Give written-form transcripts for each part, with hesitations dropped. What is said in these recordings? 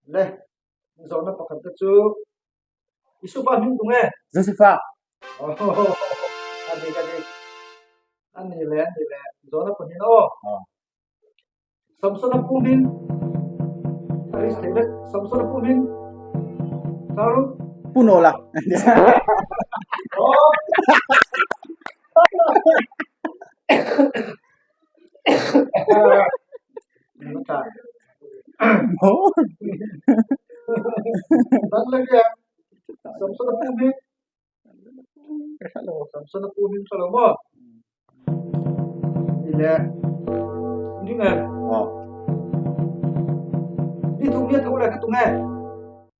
Le, zawhna pakhat te chu Isupa hming tung e? Josefa. Oh, a dik a dik. A ni le, a ni le. Zawhna pahnih aw. Aw. Samsona pu hming. A ris thei vek. Samsona pu hming. Charu. Pu Nola. Oh.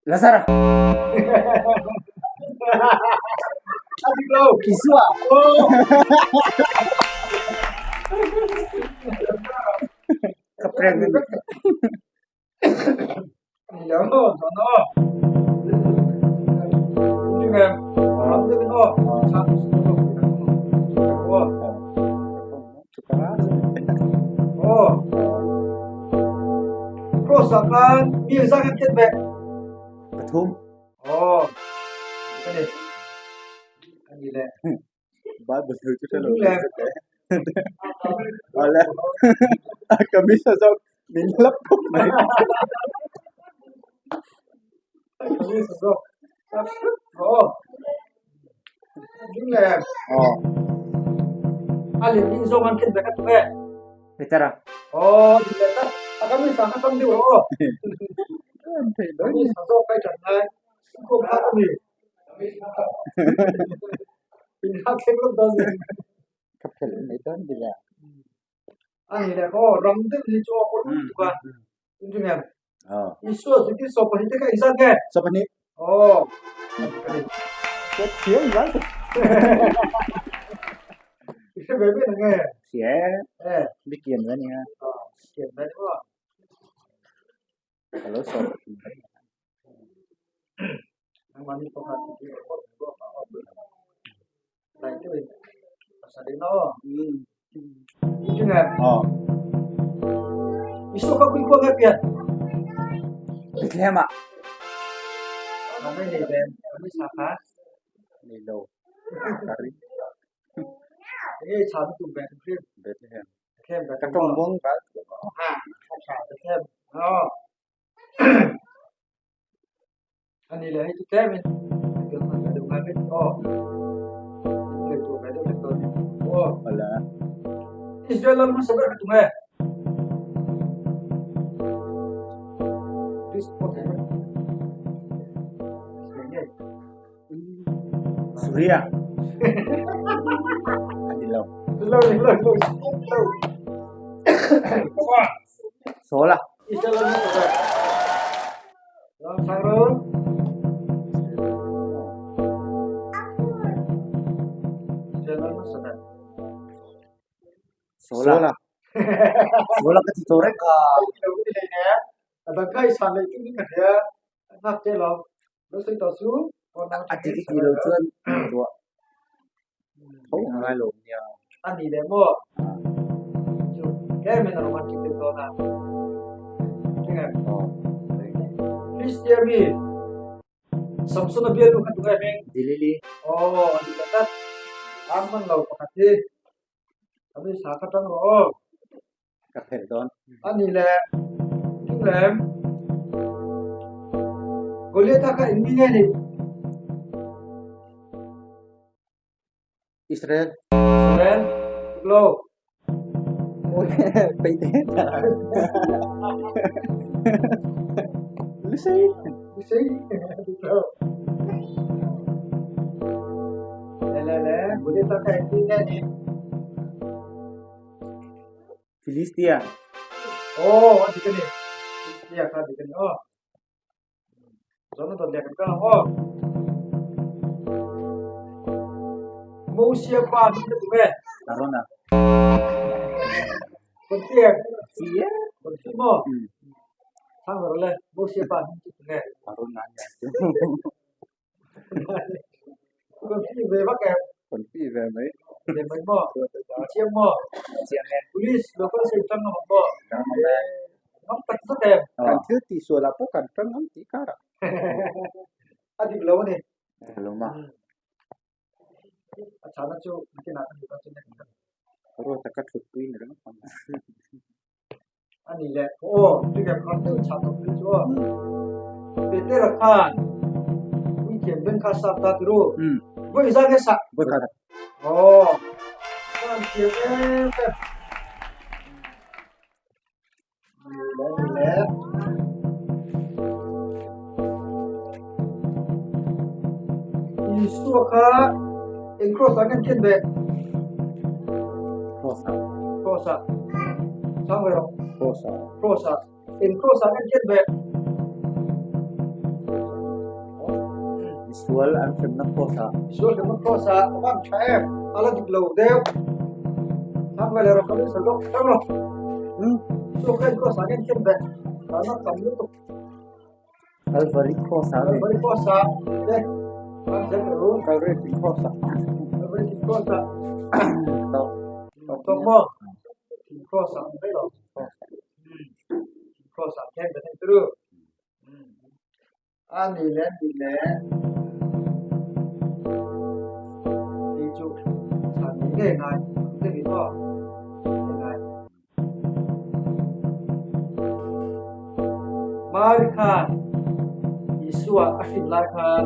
Lazara. Isua. Ka prank a ni. Cross ah khan mi zang an khet ve. Pathum. Oh. Ani. Ani le. Bible thu chu hrelo Awle. Ka miss a zawk min hlap khawp mai. Ka miss a zawk. Oh. Ding le. Oh. A leh ding zawng an khen ve kha tu e. Petera. Oh, ding le ta. A ka miss a kha tam deuh rawh. Ka miss a zawk kai chan lai. Ko kha ka mi. Ka phelh mai dawn ni le. Ani le ko ram deuh hi chu a awm tuk a. Inring em? Isua zirtir 12 te kha engzat nge? 12. Aw. Ka thiam zai. I hre ve ve na nge? Hria e. Eh. Mi kian ve nia. Kian ve ni maw? Ka lo sawi thin mai. Nangmahni pakhat ti report ruak ah awm lai deuh in pasal in aw. Inring em? Aw. Isua kha kui khua nge pian? Bethlehem ah. Nang nei ve mi sa kha? Nei lo. Ka ring. Enge i chhan tum ve hrim hrim? Bethlehem. Bethlehem Ka tawng muang val. Ha, tha Bethlehem. Aw. Ani le hei chu tlem in kan hman ve deuh ngai mai aw. Lei tur ve deuh hlek dawn ni. Aw. Awle. Israel lal hmasa ber kha tunge? This pawh thei vek. Israel ngei. Suria. Ani lo. Lo lo lo lo. Sola. Israel lal hmasa ber. Ram Sangrul. Israel lal hmasa ber. Sola. Sola ka ti tawh reng kha. Lo ni hlei ne. A dang kha i san lei tum in ka hria. A hngak te lo. Lo sawi tawh su. A ti ti lo chuan tuah tho a ngai lo nia. A ni le maw? Chu tlem in a romantic deuh dawn a. Tinge? Christian mi Samson a bialnu kha tunge hming? Dilili. Aw, a ni leh tlat. Ang hman lo pakhat hi. A mi sa kha tang rawh aw. Ka phelh dawn. A ni le, ning lem. Goliatha kha eng mi nge ni? Israel. Israel. Dik lo. Peih te. Lusei. Lusei. Dik lo. Le le le, Goliatha kha eng mi nge ni? Filistia. Aw, a dik a ni. Filistia kha a dik a ni aw. Zawn a dawt leh kan kal ang aw. Mosia pa hming ka tum e. Arona. Konfi em? Si e. Konfi maw? Chhang rawh le. Mosia pa hming chu tum e. Arona nia. Konfi ve vak em? Konfi ve mai. Ve mai maw? I chiang maw? Chiang e. Police local sei tang ngam ang maw? Tang ngam e. Ngam tak. zat em? Kan thil tih sualah pawh kan ṭang ang tih karah. A dik lo a ni. Dik lo ma. A chhana chu nakinah ka nih dawn chu nek ang. Ruata ka thut pui ni ringawt ang. A ni le. Aw, tui khat deuh chhah tawh phei chu aw. Petera khan puithiam beng kha sap ta tiru. Vawi zan nge sah? Vawi khat. Aw, khan thiam em em. Ni le, ni le. Isua kha eng cross ah nge an khen ve? Cross ah. Cross ah. Chang ve rawh. Cross ah. Cross ah. Eng cross ah nge an khen ve? Misual an hremna cross ah. Misual hremna cross ah a van tha em? A la dik lo deuh. Chang ve leh rawh ka rin sa lawk. Chang rawh. Isua kha eng cross ah nge an khen ve? Tana tam lutuk. Calvary cross ah. Calvary cross ah. Te. Calvary cross ah. Calvary cross ah. Tok. Tok mo. Cross ah mai lo. Cross ah khen ka theng tru. A ni le ni le. Ni chu chan ni nge ngai. Te ni to. Ngai. Mari khan Isua a hrin lai khan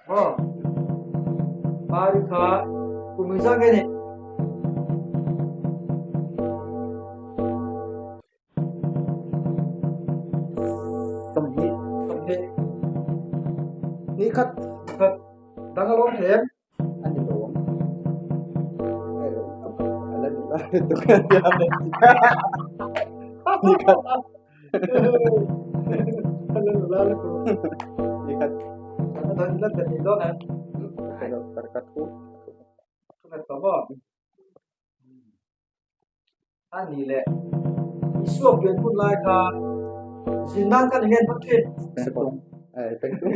maw Mari kha kum engzah nge ni? Sawmhnih. Sawmhnih. Ni khat. Khat. Dang a lawm thei em? A ni lo ang. A la ni la tuk a nia. Ni khat. A la ni la lutuk. Ni khat. A dang la ta ni dawn em? Ka thu. Thu khat tawh maw? A ni le. Isua pian hun lai kha zin nan kan eng hmang thin. Pengtung. Pengtung.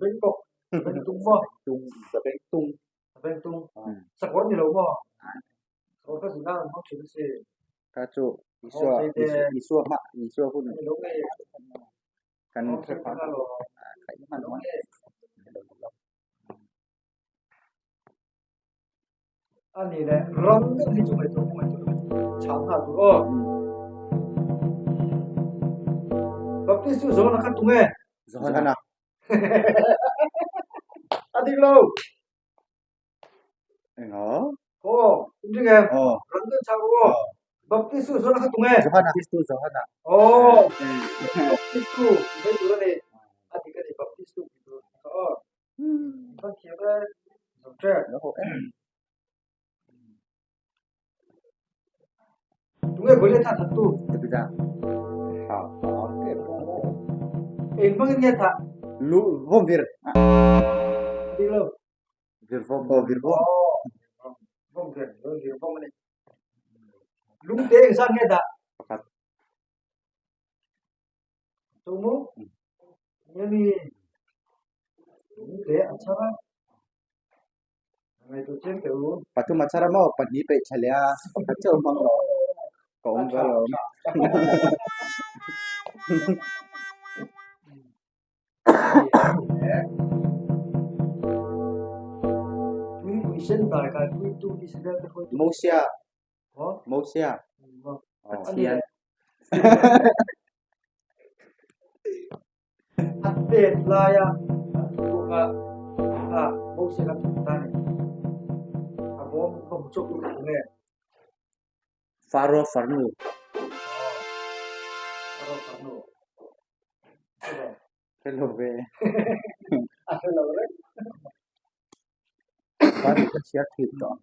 Bengkok. Bengtung maw? Tung. Sa bengtung. Bengtung. Sakawr ni lo maw? Sakawr kha zin nan an hmang thin a si. Ka chu Isua Isua hma Isua hun. Ni lo nge. Kan hre pha. Khai hman lo. A ni le ram deuh hi chu ngaihtuah pawh ngaihtuah lo chhang nghal tur aw. Baptist chu Johana kha tunge? Johana. A dik lo. Engaw? Aw, in ring em? Aw. Ram deuh chhang ru aw. Baptist chu Johana kha tunge? Johana. Baptist tu Johana. Aw. Baptist tu mai tur a ni. A dik a ni Baptist tu tur aw. Kan thiam e. Zo ṭep. Lo ho em. Tunge Goliath a thattu? Davida. Ha ha. Eng hmangin nge thah? Lu vom vir. Dik lo. Vir vom. Oh vir vom. Oh. Vom vir. Vir vom ani. Lungte eng zat nge dah? Pakhat. Tumu ngemi lungte a chhar a. Ngaihtuah chiang teh u. Pathum a chhar a maw? Pahnih peih tha leh a. Pakhat chauh hmang lo. Ka awm ve lo. Tuipui sen dai kai puitu Israel te hruaitu. Mosia. Mosia. Pathian. A tet laia a thu kha kha Mosia kha thawk ta a ni. A bawm khaw hmu chawk lutuk nge? Pharaoh farnu. Pharaoh farnu. Hre lo ve. A hre lo reng. Bible ka chhiar thei tawh.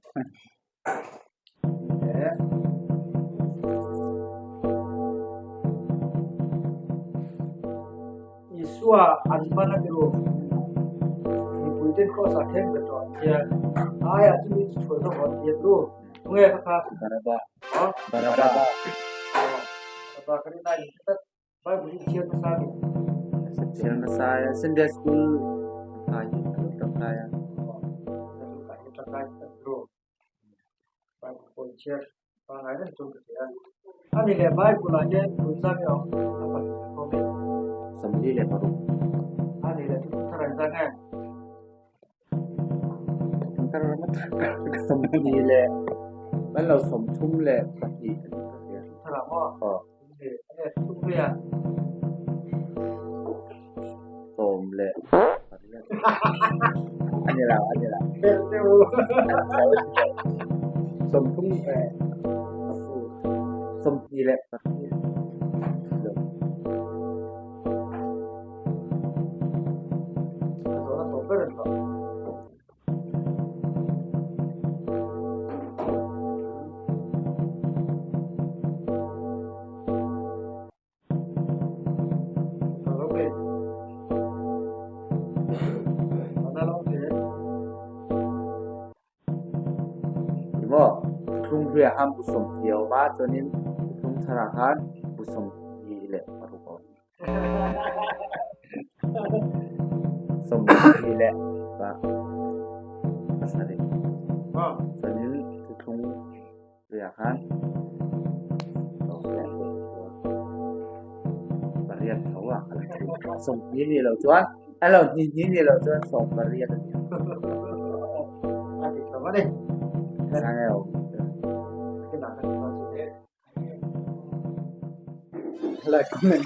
Isua an man a tiru. Mipui ten cross ah then ve tawh an tia. Aiah chu mi chu chhuah zawk an tia tiru. Tunge kha kha? Baraba. Baraba. Baraba. Baraba ka rin ai tlat. Bible hi chhiar nasa a ni. Chhiar nasa a, Sunday school kan kai hi a lo tangkai a. Aw, kan kai hi tangkai tak bro. Bible pawh in chhiar. Pangai reng chuan ka hria. A ni leh Bible ah hian tun zan hi a awm a pahnih a kawm e. 46. A ni leh thuthlung thar ah zan nge? Thuthlung thar 20 leh kan lo 32 a ni ka hria. Thuthlung thar ah maw? Aw. Ni a ni thuthlung hlui ah. Sawm leh pariat. A ni lo, a ni lo. 30 leh 22. A zawhna tawp ber a ni tawh. Maw thuthlung hluiah khan bu 20 a awm a chuanin thuthlung tharah khan bu 26 a awm. 27. Chuanin thuthlung hluiah khan pariat tho a kal a 20 nih loh chuan a lo hnih hnih nih loh chuan 18 a ni ang. A dik lo a ni. Zan e awm. Like comment.